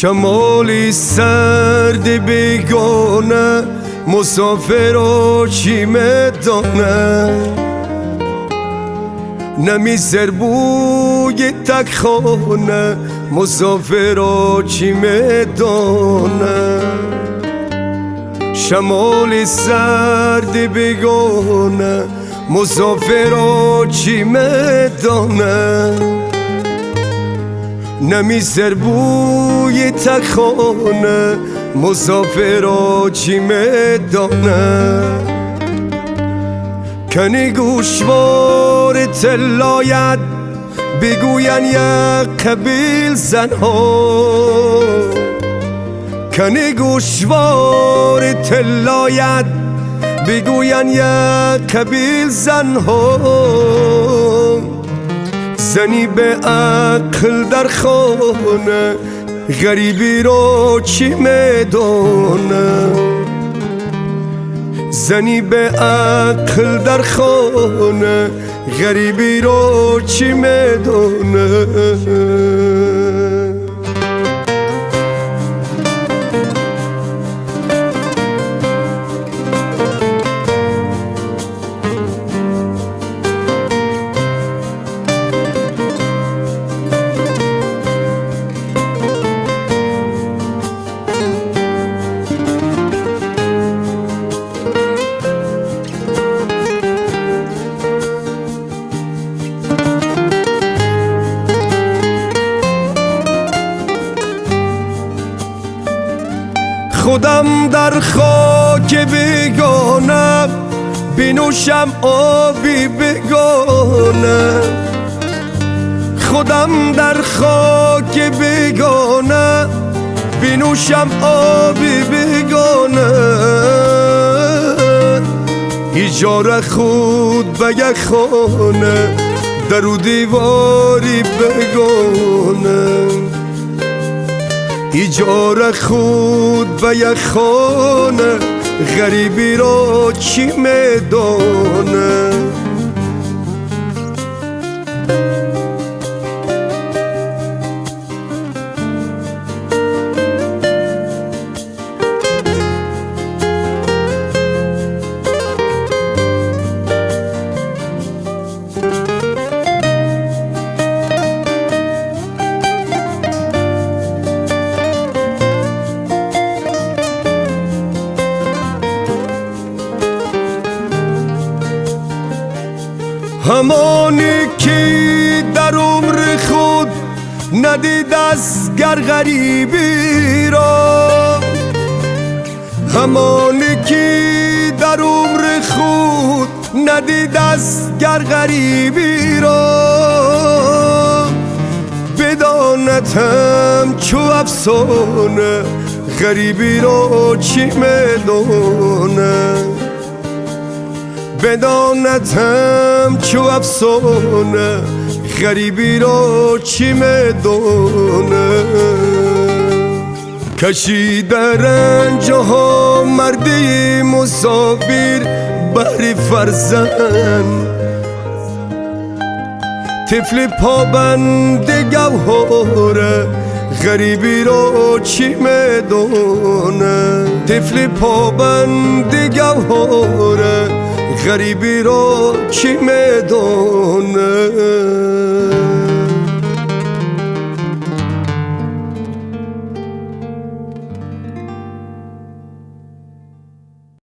شمالی سرد بیگانه مسافر چی میدانه نمی سربوی تک خانه مسافر چی میدانه شمال سرد بیگانه مسافر چی میدانه نمی سربوی تک خانه مسافر چی میدانه کنی گوشوار طلایت بگوین یک قبیل زنها کنی گوشوار طلایت بگوین یک قبیل زنها زنی به عقل در خانه غریبی را چی میدانه زنی به عقل در خانه غریبی را چی میدانه خودم در خاک بیگانه بینوشم آبی بیگانه خودم در خاک بیگانه بینوشم آبی بیگانه اجاره خود به یک خانه در و دیواری بیگانه اجاره خود به یک خانه غریبی را چی میدانه همانی که در عمر خود ندید از گر غریبی را همانی که در عمر خود ندید از گر غریبی را بدانتم چو افسانه غریبی را چی میدانه بدانتم چو افسانه غریبی را چی میدانه کشیده رنجها مردی مسافر بهر فرزند طفل پابند گوهره غریبی را چی میدانه طفل پابند گوهره غریبی را چی میدانه.